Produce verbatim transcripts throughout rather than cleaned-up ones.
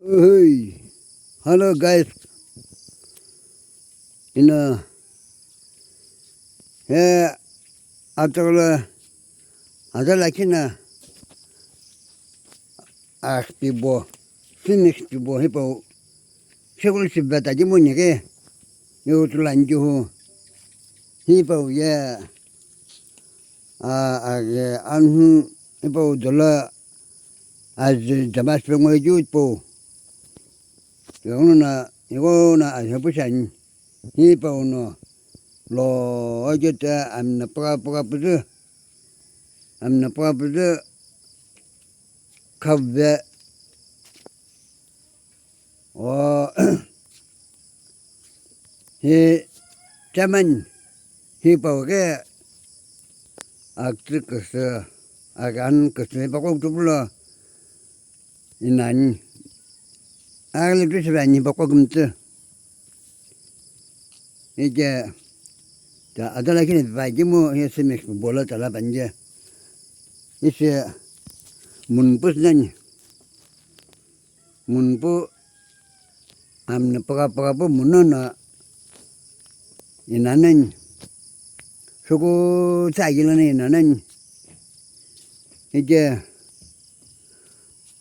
Hey, hello guys. Ino he atughulo aza lakhi no aghipabo, Phoenix ghipabo hipau shikulu shipe ta kimu nyeghi, iwutulani kihu hipau ye, a, aghi anhu hipau dolo azi jamas pe ngoi keu tipau. Tighenguno ighono azi hepu shiani. Hipau no lo ojo ta amna paka paka puzu. Amna paka puzu. Khavve. O hi chaman hipau ke akti kusu, agan kusu hipau ko tupulo inani. Aghi lo tushi vani hipau ko kumtsu. Ike ta adala kini vagi mo hi Phoenix ghipabo lo tala panje. Ise munpu sinani. Munpu amna paka paka pu munono inanani. Suku tsagilani inanani. Ike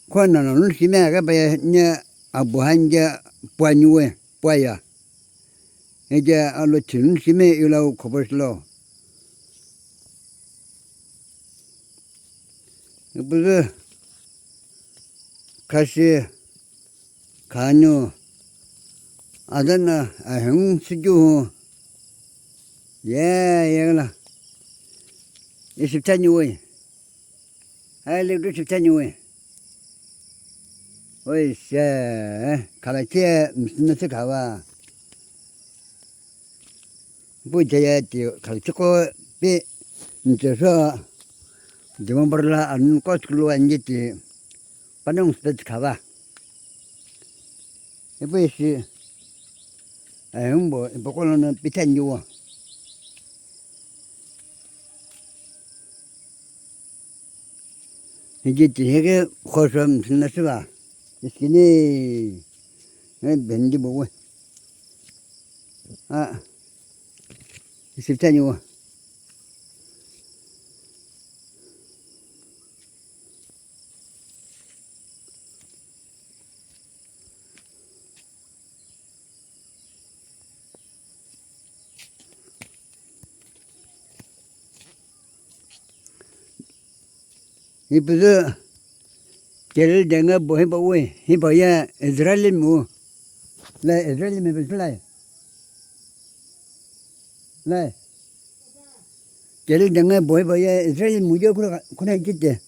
khuano no nushi me aghi pa ye nye abuhanje puani we puaya. Ike alo chinu shime ilau khobor shilo. Ipuzu khashi khanu adana aheng sikyu hu. Ye, ye la. Isiptani we. Hai, le tu siptani we. Oi, se, khala che, msna se khawa. Pu che ya ti, khala che ko, pe, nche so, December la, an ko skulu an je ti, panong spe khawa. Ipu isi, ayungbo, ipu kolono pithan juwa. Hiji tihi ke khoso msina siva. Iskini. Eh, bendi bowe. Ah. Isiptani wa. Ipuzu kele denge bo hipa ui, hipa ye Israel mu. Le Israel mu bisu lai. Lai. Kele denge bo hipa ye Israel mu je kuna, kuna kite.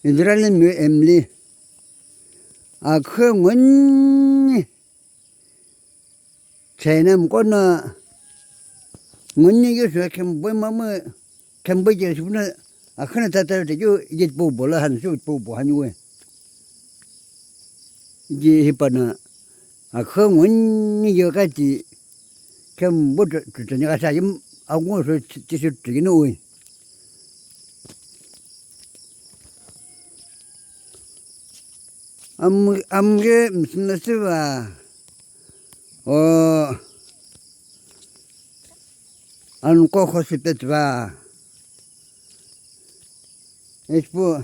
Israel mu emli. Akhe ngoni. China mkono ngoni yo sura kembo mama kembo je sura akhana tata te yo je po bola han su po bo han we. Je hipana akhe ngoni yo kati kembo tu tu ni kasa yim ango so ti su tu no we. Am, amge msnasiva. O, anko khosipetva. Ispu,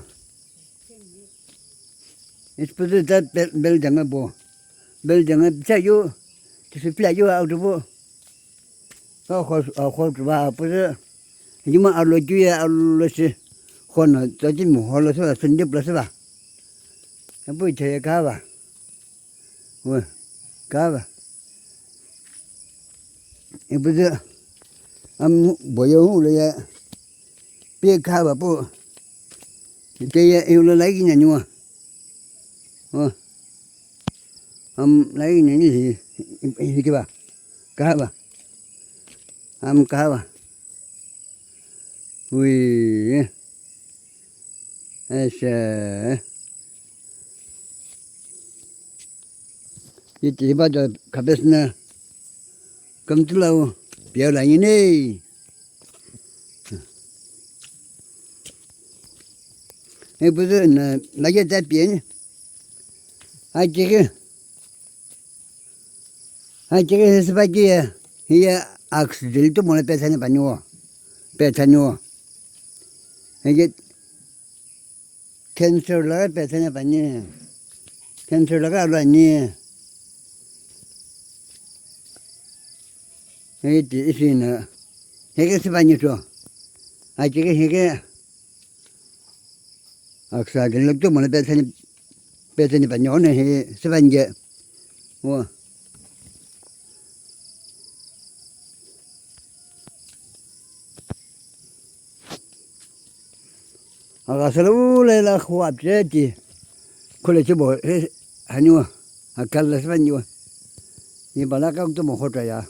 ispu tu ta bel, bel janga bo. Bel janga cha yu, kisi pla yu au tu bo. Ka khos, a khos va, puzu. Yuma alo juya alo si. Khona, tati mo holo sa, sende plus va. Apu chaya kava. Wa, kava. Ipuzu. Am boyo hu lo ya. Pe kava pu. Ke ya, iu lo lai ki nyanyua. O. Am lai ki nyanyua hi, hi, hi kiva. Kava. Am kava. Ui. Ese. Iti hiba do kabesna. Kamtulau. Piau la yine. Ipuzu na lake ta pieni. Akiri. Akiri hisipakiye. Hiye oxygen tumo na pethani paniwo. Pethaniwo. Hiye cancer la pethani pani. Cancer la ka lani. Hiye ti isina. Hiye sipani to. Akiri hiye. Aksa gelo tu mona pethani, pethani panyo ne he seven je. Wo. Aga sala ula la khwa pje ti. Khule chibo he hani wo. Akal la seven je wo. Ni bala ka tu mo khota ya.